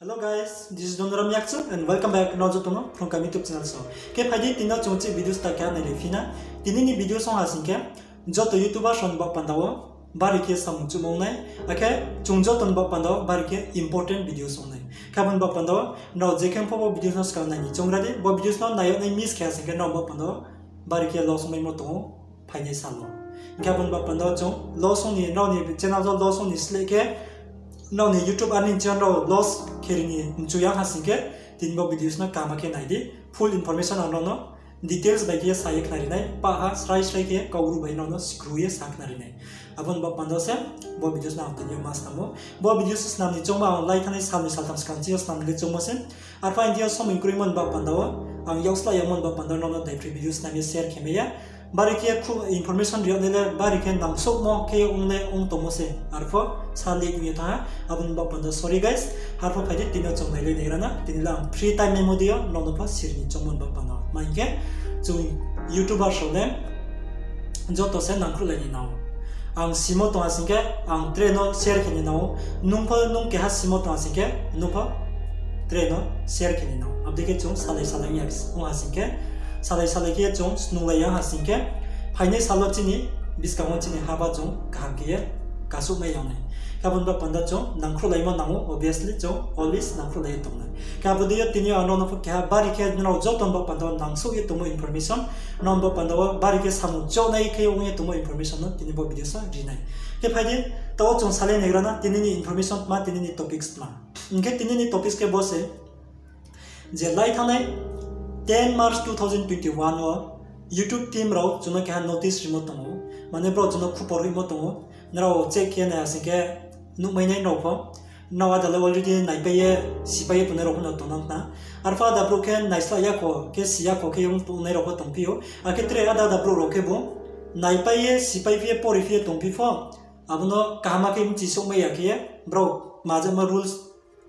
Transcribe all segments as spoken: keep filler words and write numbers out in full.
Hello guys, this is Donoram Yakchu and welcome back nrao joto no Phrungkam YouTube channel so. Khe phai di tini no chung chih video start khe nai le phi na. Tini ni video song ha sing khe, joto YouTuber rao ni baoh panda wo bari khe samung chuhmo ong nai, akhe chung joto ni baoh panda wo bari khe important videos ong nai. Khe abo ni baoh panda wo nrao je khe pho bo videos no skang nai ni choung ra di, bo videos no nai yag nai miss khe ha sing khe nrao baoh panda wo bari khe loss ongmaimo tong ou phainai sal wo. Hing khe abo ni baoh panda wo chung loss ong ni, nrao ni channel wo loss ong ni sleh khe, nrao ni YouTube earning channel wo loss khe ri ni mchu ya ha sing khe, tini bo videos no kaham khe nai di, full information ang nrao no details bai khe sa ye khnari nai, pah ha srai srai khe Kaubru bai nrao no skru ye sa khnari nai. Abo ni baoh panda wo se bo videos no ang tini yo ma snam ou. Bo videos snam ni choungmo ang lai thanngnai sal ni saltham skang chini yo snam ni le choungmo se. Arphuh ang tini yo somoi kroimo ni baoh panda wo, ang yaksla yagmo ni baoh panda wo nrao no daiphroi video snam ye share khe mai ya. Bari khe khuh information ri yag nai le bari khe nangsouhmo khe ong le ong tongmo se. Arphuh sa late ong ye thanng ha, abo ni baoh panda wo sorry guys. Arphuh phai di tini yo chung nai le nai ra na, tini le ang free time maimo dei yo nrao no pho siri ni choungmo ni baoh panda wo. Ma hing khe chung YouTuber rao le joto se nangkhruhlai ni nang ou. Ang simo tong ha sing khe, ang tre no share khe ni nang ou. Nung pho nung keha simo tong ha sing khe, nung pho tre no share khe ni nang ou. Abo dei khe chung salai salai ya ong ha sing khe, salai salai khe chung snunglai ya ha sing khe, phainai sal wo chini buskang wo chini haba chung kaham khe ye kasouh mai ya ong nai. Khe abo ni baoh panda chung nangkhruhlaimo nang ou, obviously chung always nangkhruhlai ye tong nai. Khe abo dei yo tini yo ang nrao no pho keha bari khe nrao joto ni baoh panda wo nangsouh ye tongmo information, nrao ni baoh panda wo bari khe samung chohnai khe ong ye tongmo information no tini bo video sa ri nai. Khe phai di, taoh chung salai nai ra na, tini ni information tma, tini ni topics tma. Hing khe tini ni topics khe bo se, je lai thanngnai ten March two thousand twenty-one wo YouTube team rao chung no keha notice rimo tong ou, mane brao chung no khupor rimo tong ou, nrao check khe nai ha sing khe nuhmai nai nrao pho. Nrao ada le already naipai ye, sipai ye tongnai rao pho no tong nang khna. Arphuh ada brouh khe naislah ya kho, khe si ya kho khe ong tongnai rao pho tongphi ou. Akhe tre ada ada brouh rao khebu naipai ye, sipai phi ye, pori phi ye tongphi pho, abo no kaham khe bchi souhmai ya khe ye, brao ma jama rules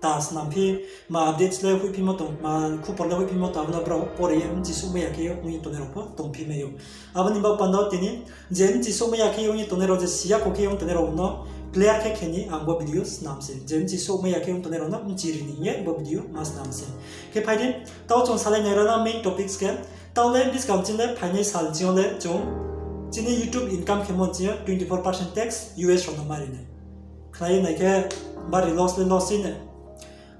ta snam phi, ma updates le hoihphimo tong, ma khupor le hoihphimo tong, abo no brao pori ye bchi souhmai ya khe ye ong ye tongnai rao pho tongphi mai ou. Abo ni baoh panda wo tini je bchi souhmai ya khe ye ong ye tongnai rao, je si ya kho khe ye ong tongnai rao no clear khe khe ni ang bo video snam se. Je bchi souhmai ya khe ye ong tongnai rao no bchi ri ni hing ye bo video ma snam se. Khe phai di, taoh chung salai nai ra na main topics khe, taoh le buskang chini le phainai sal chini yo le chung chini YouTube income khemo chini yo twenty four percent tax US rao no ma ri nai. Khnai ye nai khe bari loss le loss sei nai.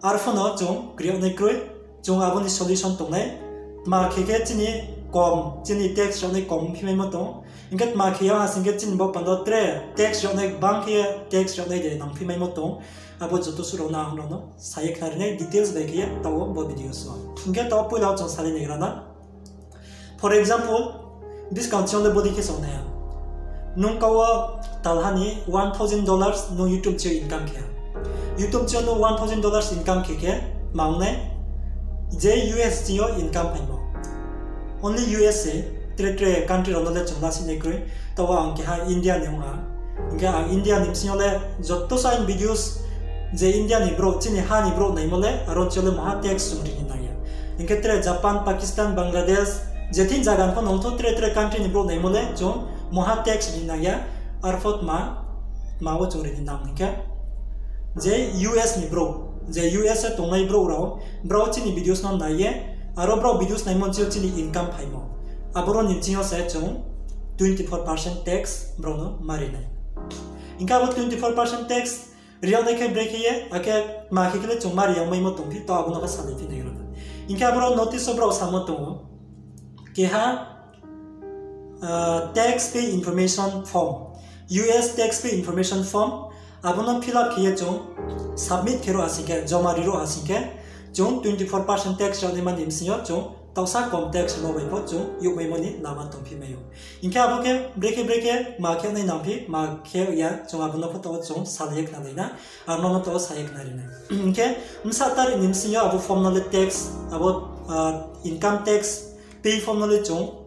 Arphuh no chung kri yag nai kroi, chung abo ni solution tong nai. Tma khe khe chini kom, chini tax rao nai kom phi maimo tong. Hing khe tma khe ya ha sing khe chini baoh panda wo tre tax rao nai gbang khe ye tax rao nai de nang phi maimo tong. Abo joto suh rao no ang nrao no sa ye khnari nai details bai khe ye taoh wo bo video so. Hing khe taoh poila wo chung salai nai ra na. For example, buskang chini yo le bodei khe song nai ha. Nung kau wo talha ni one thousand dollars nung YouTube chini yo income khe ha. YouTube chini yo nung one thousand dollars income khe khe, ma ong nai? Je US chini yo income phaimo, only US se, tre tre country rao no le chung la si nai kroi. Taoh wo ang keha India ni ong ha. Hing khe ang India ni bsing yo le joto sa aini videos je India ni brouh, chini ha ni brouh naimo le, aro chini yo le maha tax chung ri ni nang ya. Hing khe tre Japan, Pakistan, Bangladesh, je thing zaga ni pho nongtho tre tre country ni brouh naimo le chung maha tax ri ni nang ya. Arphuh tma, tma wo chung ri ni nang hing khe, je US ni brouh, je US wo tongnai brouh rao, brao chini videos no nai ye, aro brao videos naimo chini yo chini income phaimo, aboro ni bsing yo se chung twenty four percent tax brao no ma ri nai. Hing khe abo twenty four percent tax ri yag nai khe brekhe ye, akhe tma khe khe le chung ma ri yag maimo tongphi, taoh abo no khe salai phi nai ra na. Hing khe aboro notice wo brao samo tong ou, keha tax pay information form, US tax pay information form, abo no fill up khe ye chung submit khe ruh ha sing khe, joma ri ruh ha sing khe, chung twenty four percent tax ri yag naima ni bsing yo chung taohsa kom tax rimo bai pho chung youhmaimo ni lama tongphi mai ou. Hing khe abo khe brekhe brekhe ma khe nai nangphi, ma khe ya, chung abo no pho taoh wo chung salai ye khnalai na, ang nrao no taoh wo sa ye khnari nai. Hing khe bsa tarik ni bsing yo abo form no le tax, abo income tax pay form no le chung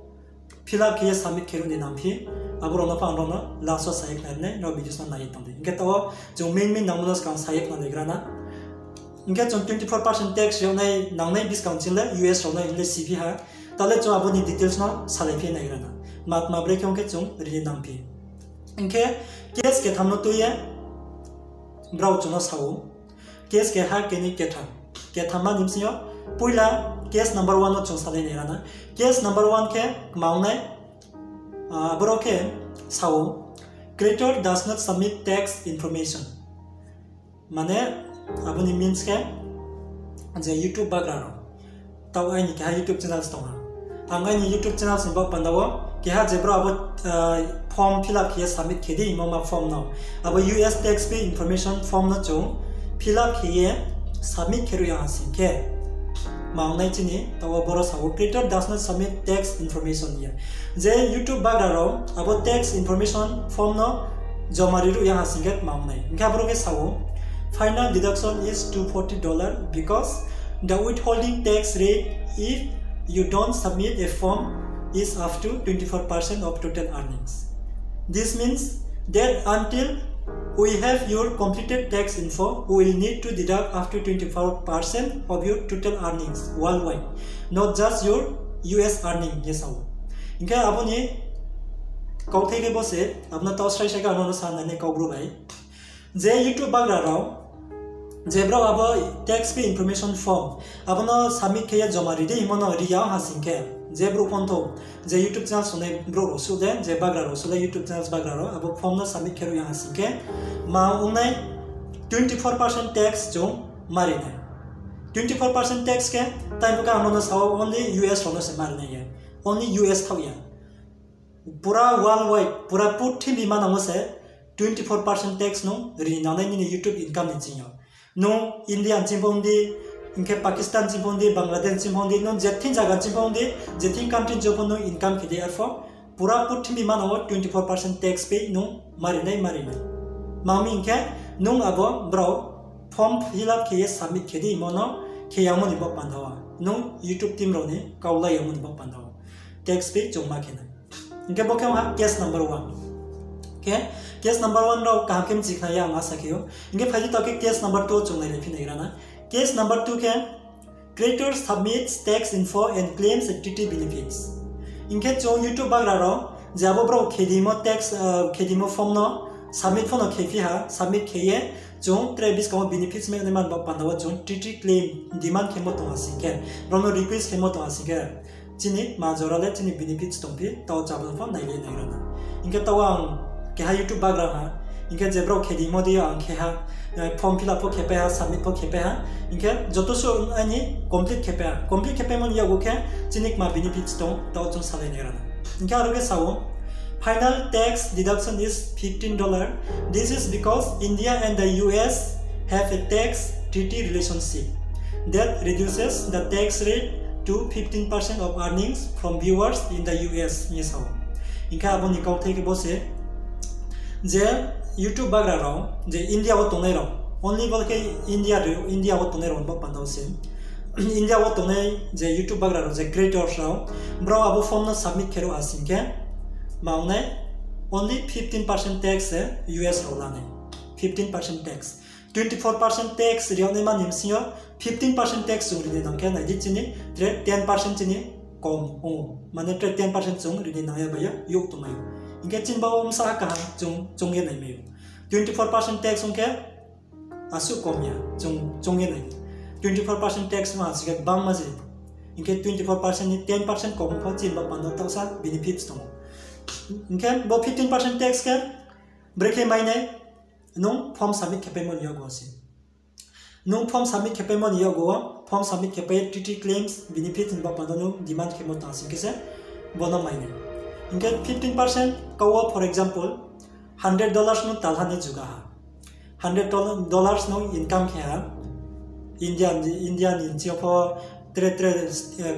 fill up khe ye submit khe ruh ni nangphi, abo rao no pho ang nrao no last wo sa ye khnari nai, nrao videos no nai ye tong di. Hing khe taoh wo chung main main nangmo no skang sa ye khnalai gra na. Hing khe chung twenty four percent tax ri yag nai nangnai buskang chini le US rao no hing le siphi ha. Taoh le chung abo ni details no salai phi nai gra na. Tma tma brekhe ong khe chung ri ni nangphi. Hing khe case ketham no tui ye brao chung no sa ou. Case keha, keni, ketham. Kethamma ni bsing yo, poila case number one no chung salai nai rana. Case number one khe kma ong nai, aboro khe sa ou, creator does not submit tax information. Mane, abo ni means khe, je YouTube bagra rao, taoh aini keha YouTube channels tong ha. Ang aini YouTube channels ni baoh panda wo, keha je bro abo form fill up khe ye submit khe di, moma form no. Abo U S tax pay information form no chung fill up khe ye submit khe ruh ya ha sing khe, ma ong nai chini, taoh wo boro sa ou, creator does not submit tax information ye. Je YouTube bagra rao abo tax information form no joma ri ruh ya ha sing khe ma ong nai. Hing khe aboro khe sa ou, final deduction is two forty dollar because the withholding tax rate if you don't submit a form is up to twenty-four percent of total earnings. This means that until we have your completed tax info, we will need to deduct up to twenty-four percent of your total earnings worldwide, not just your U S earning, ye sa ou. Hing khe abo ni kauthai khe bo se, abo no taoh srai srai khe ano no sa nai nai Kaubru bai. Je YouTube bagra rao, je brao abo tax pay information form, abo no submit khe ye joma ri di hingmo no ri ya ha sing khe, je brouh pho thou, je YouTube channel songnai brouh rao suh le, je bagra rao suh le YouTube channels bagra rao, abo form no submit khe ruh ya ha sing khe, ma ong nai twenty-four percent tax chung ma ri nai. Twenty-four percent tax khe, tai bo khe ang no no sa ou only U S rao no se ma ri nai ye. Only U S thaoh ya. Pura worldwide, pura purthimbi manang wo se twenty-four percent tax nung ri ni nangnai nini YouTube income ni ching yo. Nung India ni ching pho ong di, hing khe Pakistan ching pho ong di, Bangladesh ching pho ong di, nung je thing zaga ching pho ong di, je thing country ching pho nung income khe di arpho, pura purthimbi manang wo twenty-four percent tax pay nung ma ri nai, ma ri nai. Tma hing khe, nung abo brao form fill up khe ye submit khe di hingmo no khe yamo ni baoh panda wo, nung YouTube team rao ni kau lai yamo ni baoh panda wo tax pay chung ma khe nai. Hing khe bo khe ong ha case number one. Khe case number one rao kaham khe mchi khna ya ang asa khe ou. Hing khe phai di taoh khe case number two chung nailai phi nai rana. Case number two khe creator submits tax info and claims a T T benefits. Hing khe chung YouTube bagra rao je abo brao khedimo tax, khedimo form no submit pho no khe phi ha, submit khe ye chung tre buskang wo benefits mai nai man baoh panda wo chung T T claim demand khemo tong ha sing khe, brao no request khemo tong ha sing khe, chini ma jora le chini benefits tong phi, taoh chabo pho nailai nai rana. Hing khe taoh ang keha YouTube bagra ha, hing khe je brao khedimo di yo ang khe ha, form fill up pho khe pai ha, submit pho khe pai ha, hing khe joto suh aini complete khe pai ha. Complete khe paimo ni yakgu khe chini kma benefits tong, taoh chung salai nai rana. Hing khe aro khe sa ou, final tax deduction is fifteen dollar. This is because India and the U S have a tax treaty relationship that reduces the tax rate to fifteen percent of earnings from viewers in the U S, hing ye sa ou. Hing khe abo ni kauthai khe bo se, je YouTube bagra rao, je India wo tongnai rao, only bo khe India, India wo tongnai rao ni baoh panda wo se. India wo tongnai je YouTube bagra rao, je creators rao, brao abo form no submit khe ruh ha sing khe, ma ong nai, only fifteen percent tax se U S rao la nai. Fifteen percent tax. Twenty-four percent tax ri yag naima ni bsing yo fifteen percent tax chung ri ni nang khe nai di chini, tre ten percent chini kom ong ou. Mane tre ten percent chung ri ni nang ya bai ye youh tongmai ou. Hing khe chini baoh wo bsa ha kaham chung choung ye naimai ou. Twenty-four percent tax ong khe asuh kom ya, chung choung ye nai di. Twenty-four percent tax ong ha sing khe gbangma se. Hing khe twenty-four percent ni ten percent kom pho chini baoh panda wo taohsa benefits tong ou. Hing khe bo fifteen percent tax khe brekhe mai nai, nung form submit khe paimo ni yakgu wo se. Nung form submit khe paimo ni yakgu wo, form submit khe pai ye T T claims benefits ni baoh panda nung demand khemo tong ha sing khe se bo no mai nai. Hing khe fifteen percent kau wo, for example, hundred dollars nung tal ha ni juga ha. Hundred dollars nung income khe ha. India ni, India ni ching yo pho, tre tre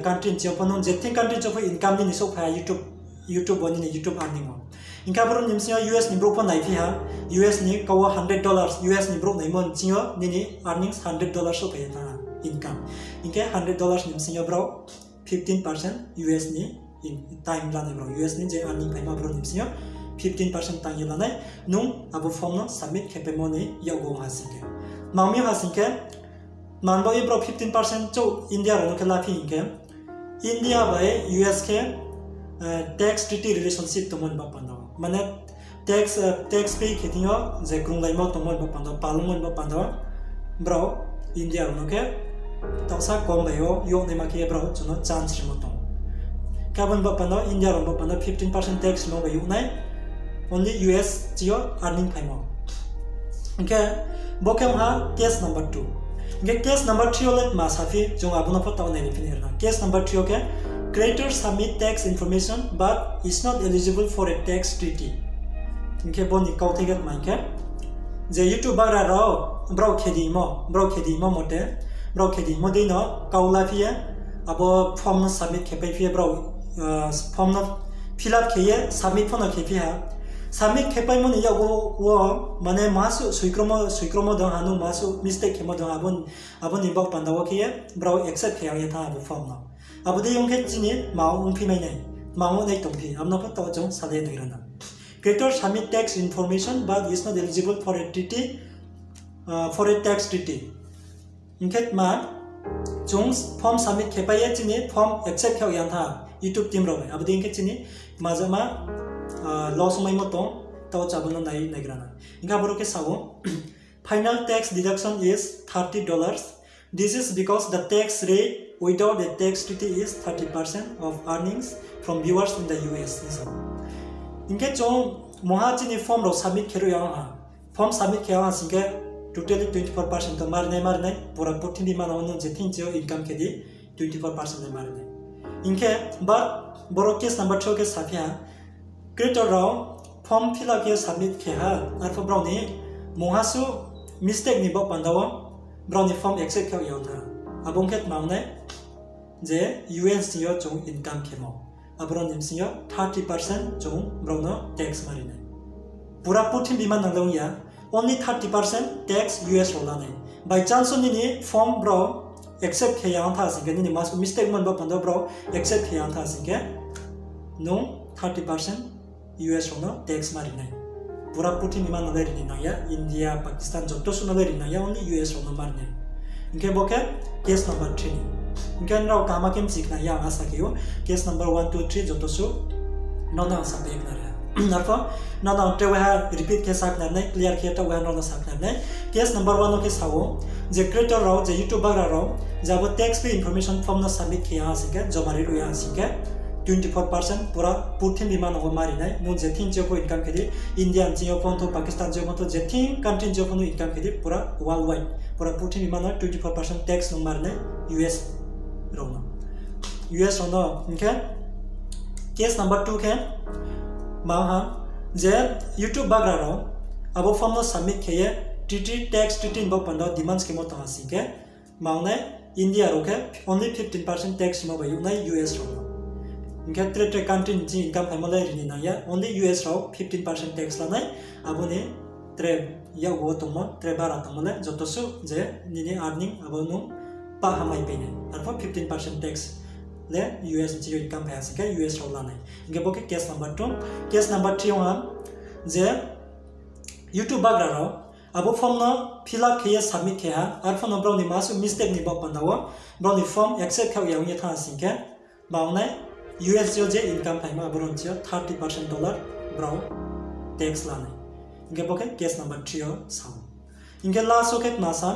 country ni ching yo pho nung je thing country ching yo pho income nini souhphai ha YouTube, YouTube wo nini YouTube earning wo. Hing khe aboro ni bsing yo U S ni brouh pho naiphi ha, U S ni kau wo hundred dollars, U S ni brouh naimo ni ching yo nini earnings hundred dollars souhphai ye thanng ha income. Hing khe hundred dollars ni bsing yo brao fifteen percent U S ni tang ye lanai brao, U S ni je earning phaimo brao ni bsing yo fifteen percent tang ye lanai, nung abo form no submit khe paimo ni yakgu ong ha sing khe. Tma ong mi ha sing khe, tma ni baoh ye brao fifteen percent chouh India rao no khe laphi hing khe, India bai U S khe tax treaty relationship tongmo ni baoh panda wo. Mane tax, tax pay khe thing yo je krunglaimo tongmo ni baoh panda wo, palungmo ni baoh panda wo, brao India rao no khe Taohsa kom bai yo yag naima khe ye brao chung no chance rimo tong. Khe abo ni baoh panda India rao baoh panda fifteen percent tax rimo bai yag nai, only U S ching yo earning phaimo. Hing khe bo khe ong ha case number two. Hing khe case number three yo le tma saphi, chung abo no pho taoh nai ni phini rna. Case number three yo khe, creators submit tax information but is not eligible for a tax treaty. Hing khe bo ni kauthai khe tma hing khe, je YouTube bagra rao, brao khedi mo, brao khedi mo mote, brao khedi mo dei no kau la phi ye, abo form no submit khe pai phi ye brao, form no fill up khe ye submit pho no khe phi ha. Submit khe paimo ni yakgu wo, mane masuh soikromo, soikromo dong ha, nung masuh mistake khemo dong ha, abo ni baoh panda wo khe ye brao accept khe ya ye thanng abo form no. Abo dei ong khe chini tma ongphi mai nai, tma ong nai tongphi, abo no pho taoh chung salai nai rna. Creator submit tax information but is not eligible for a treaty, for a tax treaty. Hing khe tma, chung form submit khe pai ye chini form accept khe ya tha YouTube team rao bai. Abo dei hing khe chini tma jama loss ongmaimo tong, taoh chung abo no nai, naigra na. Hing khe aboro khe sa ou, final tax deduction is thirty dollars. This is because the tax rate without a tax treaty is thirty percent of earnings from viewers in the U S hing sa ou. Hing khe chung mungha chini form rao submit khe ruh ya ong ha. Form submit khe ya ong ha sing khe totally twenty four percent to mari nai, mari nai, pura purthimbi manang wo nung je thing ching yo income khe di, twenty four percent le mari nai. Hing khe, but boro case number three khe saphi ha, creator rao form fill up khe submit khe ha, arphuh brao ni mungha suh mistake ni baoh panda wo brao ni form accept khe ya ong tha. Abo ong khe tma ong nai, je U S ching yo chung income khemo, aboro ni bsing yo thirty percent chung brao no tax mari nai. Pura purthimbi manang le ong ya, only thirty percent tax U S rao la nai. By chance wo nini form brao accept khe ya ong tha sing khe, nini masuh mistake man baoh panda brao accept khe ya ong tha sing khe, nung thirty percent U S rao no tax mari nai. Pura purthimbi manang le ri ni nang ya, India, Pakistan joto suh no le ri nang ya, only U S rao no mari nai. Hing khe bo khe case number three ni. Hing khe nrao kaham khe mchi khna ya ang asa khe ou, case number one, two, three joto suh nrao no ang sapai khna ri ha. Arphuh nrao no ang tre waiha repeat khe sa khna ri nai, clear khe tre waiha nrao no sa khna ri nai. Case number one no khe sa ou, je creator rao, je YouTube bagra rao, je abo tax pay information form no submit khe ya ha sing khe, joma ri ruh ya ha sing khe, twenty four percent pura purthimbi manang wo mari nai, nung je thing ching yo pho income khe di, India ching yo pho tho, Pakistan ching yo pho tho, je thing country ching yo pho nung income khe di, pura worldwide, pura purthimbi manang twenty four percent tax nung mari nai U S rao no. U S rao no, hing khe case number two khe, ma ha, je YouTube bagra rao abo form no submit khe ye, treaty, tax treaty ni baoh panda demands khemo tong ha sing khe, ma ong nai, India rao khe only fifteen percent tax rimo bai yag nai U S rao no. Hing khe tre tre country ni ching income phaimo le ri ni nang ya, only U S rao fifteen percent tax la nai, abo ni tre yakgu wo tongmo, tre bara tongmo le joto suh je nini earning abo nung pah ha mai pai nai. Arphuh fifteen percent tax le U S ni ching yo income phai ha sing khe U S rao la nai. Hing khe bo khe case number two, case number three ong ha, je YouTube bagra rao abo form no fill up khe ye submit khe ha, arphuh no brao ni masuh mistake ni baoh panda wo brao ni form accept khe ya ong ye thanng ha sing khe, ma ong nai, U S yo je income phaimo aboro ni ching yo thirty percent dollar brao tax la nai. Hing khe bo khe case number three yo sa ou. Hing khe last wo khe tma sa,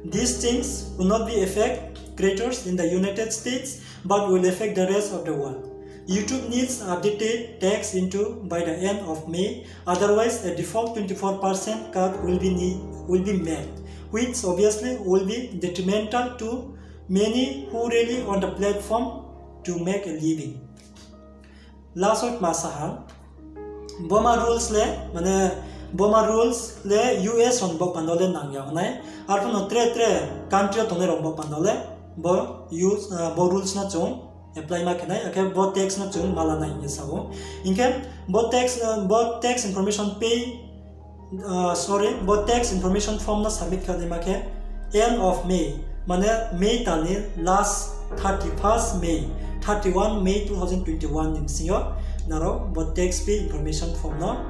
these changes will not be affect creators in the United States but will affect the rest of the world. YouTube needs updated tax into by the end of May, otherwise a default twenty four percent cut will be ne-, will be made, which obviously will be detrimental to many who rely on the platform to make a living. Last wo tma sa ha, boma rules le, mane, boma rules le U S rao ni baoh panda le nang ya ong nai. Arphuh no tre tre country yo tongnai rao ni baoh panda le bo rules no chung apply ma khe nai, akhe bo tax no chung ma la nai hing ye sa ou. Hing khe bo tax, bo tax information pay sorry, bo tax information form no submit khe naima khe end of May, mane May tal ni last, thirty first May, thirty one May two thousand twenty one ni bsing yo nrao bo tax pay information form no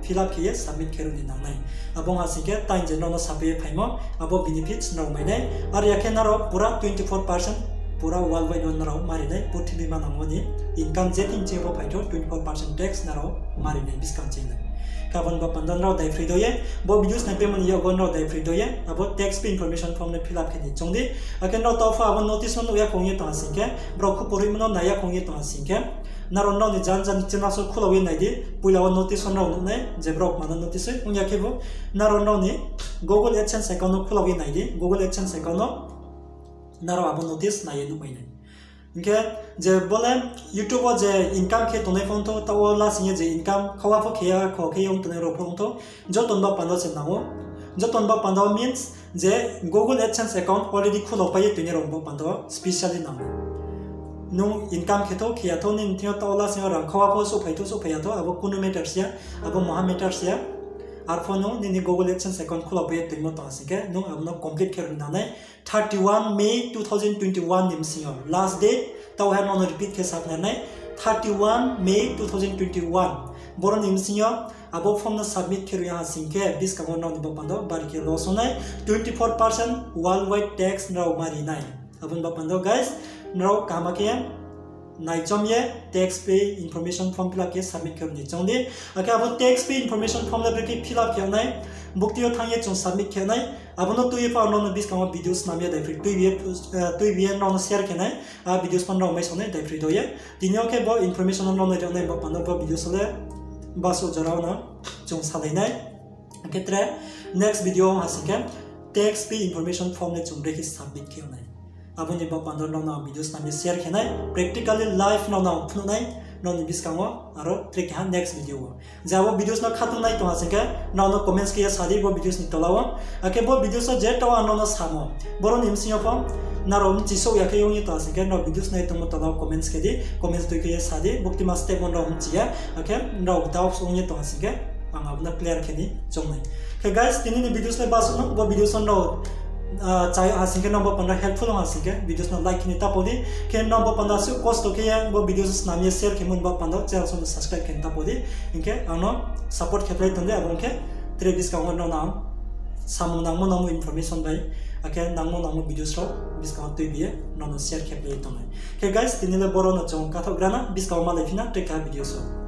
fill up khe ye submit khe ruh ni nang nai. Abo ong ha sing khe time je nrao no sapai ye phaimo, abo benefits nrao mai nai. Are ya khe nrao pura twenty four percent pura worldwide wo nrao mari nai, purthimbi manang wo ni income je thing ching yo pho phai thou twenty four percent tax nrao mari nai buskang ching nai. Khe abo ni baoh panda nrao daiphroi do ye, bo videos nai paimo ni yakgu nrao daiphroi do ye abo tax pay information form no fill up khe ni choung di. Akhe nrao taoh pho abo notice no nuh ya khong ye tong ha sing khe, brao khuporuimo no nai ya khong ye tong ha sing khe, nrao nrao ni janja ni channel so khula ye nai di. Poila wo notice no nrao nuh nai je brao kma no notice ong ya khebu, nrao nrao ni Google AdSense account no khula ye nai di. Google AdSense account no nrao abo notice nai ye nuhmai nai. Hing khe je bo le YouTube wo je income khe tongnai pho ongthou, taoh wo lasing ye je income khawa pho khe ya, kho khe ye ong tongnai rao pho ongthou, joto ni baoh panda se nang ou. Joto ni baoh panda means je Google AdSense account already khula pai ye tongnai rao ni baoh panda specially nang ou. Nung income khe thou khe ya thou, nini thing yo taoh wo lasing yo rang khawa pho souhphai thou souhphai ya thou, abo kunu matters ya, abo maha matters ya. Arpho nung nini Google AdSense account khula pai ye tongmo tong ha sing khe, nung abo no complete khe rung nang nai. Thirty one May two thousand twenty one ni bsing yo last date, taoh hai nrao no repeat khe sakhnari nai, thirty one May two thousand twenty one. Boro ni bsing yo abo form no submit khe rung ya ha sing khe, buskang wo nrao ni baoh panda bari khe loss ong nai, twenty four percent worldwide tax nrao ma ri nai. Abo ni baoh panda guys, nrao kaham khe naichom ye tax pay information form fill up khe submit khe rung ni choung di. Akhe abo tax pay information form le brekhe fill up khe nai, bukti yo thanng ye chung submit khe nai, abo no tui ye pho ang nrao no buskang wo video snam ye daiphroi, tuibi ye nrao no share khe nai, a videos pho nrao mai song nai daiphroi do ye. Tini yo khe bo information no nrao no ri nai baoh panda bo videos le basuh jora wo no chung salai nai. Akhe tre next video ha sing khe tax pay information form le chung brekhe submit khe nai. Abo ni baoh panda nrao no ang video snam ye share khe nai, practically live nrao no ang phnuh nai, nrao ni buskang wo aro tre keha next video wo. Je abo videos no khatung nai tong ha sing khe, nrao no comments khe ye sa di bo videos ni tola wo. Akhe bo videos wo je taoh ang nrao no samo, boro ni bsing yo pho nrao bchi souh ya khe ong ye tong ha sing khe, nrao videos nai tongmo tola wo comments khe di, comments tui khe ye sa di, buktima step wo nrao bchi ya, akhe nrao doubts ong ye tong ha sing khe, ang abo no clear khe ni choung nai. Khe guys, tini ni videos le basuh no, bo videos no nrao chá ha sing khe, nrao bo panda helpful ong ha sing khe videos no like khe ni tapo di. Khe nrao bo panda suh kosto khe ye bo videos snam ye share khe mo ni baoh panda channel so no subscribe khe ni tapo di. Hing khe ang no support khe plai tong di, abo ong khe tre buskang wo nrao no samung nangmo nangmo information bai, akhe nangmo nangmo videos rao buskang wo tuibi ye nrao no share khe plai tong nai. Khe guys, tini le boro no chung kathaoh gra na, buskang wo malai phi na tre keha videos wo.